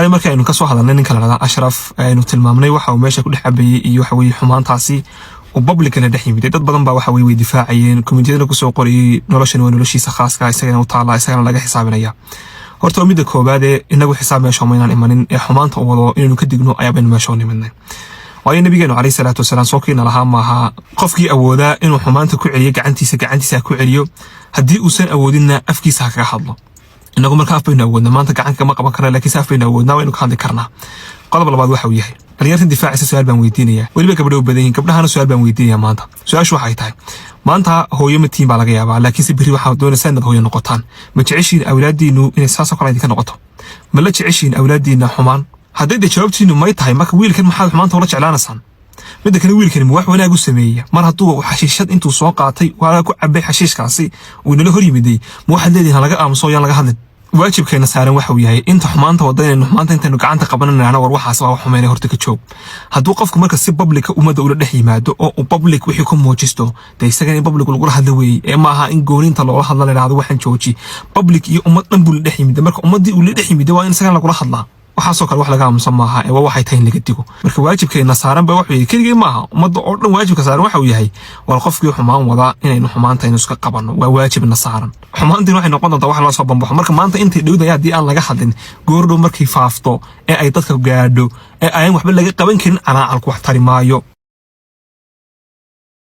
Shalay markii aynu kasoo hadalnay ninka la dhahdaa Ashraf, aynu tilmaamnay waxa uu meesha ku dhex cabayey iyo waxa weye xumaantaasi uu publicana dhex yimid, dad badan baa waxa weye way difaacayeen, commentiyadana kusoo qorayey noloshan waa noloshiisa khaaska, isagana u taala, isagana laga xisaabinaya. Horta waa midda koowaadee, inagu xisaab meesha maynaan imanin ee xumaanta u wado inaynu ka digno ayaabaynu meesha u nimidnay. Waayo, nabigeenu calayhi salaatu wasalaam soo kiina lahaa maaha qofkii awoodaa inuu xumaanta ku celiyo gacantiisa, gacantiisa ha ku celiyo, haddii uusan awoodinna afkiisa ha kaga hadlo. Inagu marka af baynu awoodnaa, maanta gacan kama qaban karna, laakiin af baynu awoodnaa, waynu ka hadli karnaa. Qodob labaad waxa uu yahay, dhalinyartan difaacaysa su-aal baan weydiinaya. Weliba gabdho u badan yihin, gabdhahana su-aal baan weydiinaya maanta. Su-aashu waxay tahay, maanta hooyo ma tihiin baa laga yaabaa, laakiinse berri waxaad doonaysaa inaad hooyo noqotaan. Ma jeceshiin awlaadiinu inay saasoo kale idinka noqoto? Ma la jeceshiin awlaadiina xumaan? Hadday dee jawaabtiinu may tahay, marka wiilkan maxaad xumaanta ula jeclaanaysaan? Midda kale, wiilkani ma wax wanaag u sameeya? Mar hadduu xashiishad intuu soo qaatay waa ku cabay xashiishkaasi uu inala hor yimiday, ma waxaad leedihin ha laga aamuso, yaan laga hadlin? Waajibkeena saaran waxa uu yahay inta xumaanta wada inaynu xumaanta intaynu gacanta qabananayna, war waxaas waa wax xumeynay, horta ka joog. Hadduu qofku marka si publica ummadda ula dhex yimaado oo uu public wixii ku muujisto, dee isagana in public lagula hadlo weeye, ee maaha in gooninta loola hadla la idhahdo waxaan jooji. Public iyo ummad dhan buu la dhex yimid, marka ummaddii uu la dhex yimid waa in isagana lagula hadlaa. Waxaasoo kale wax laga aamusan maaha ee waa waxay tahay in laga digo. Marka waajibkeena saaran ba wuxuu yahay, keligii maaha, ummadda oo dhan waajibka saaran waxa uu yahay, war qofkii xumaan wadaa inaynu xumaanta aynu iska qabanno, waa waajibna saaran. Xumaantiin waxay noqon doontaa wax loo soo bambaxo. Marka maanta intay dhowdaya haddii aan laga hadlin, goordhow markay faafto ee ay dadka gaadho ee aan waxba laga qaban karin, calaacalku wax tari maayo.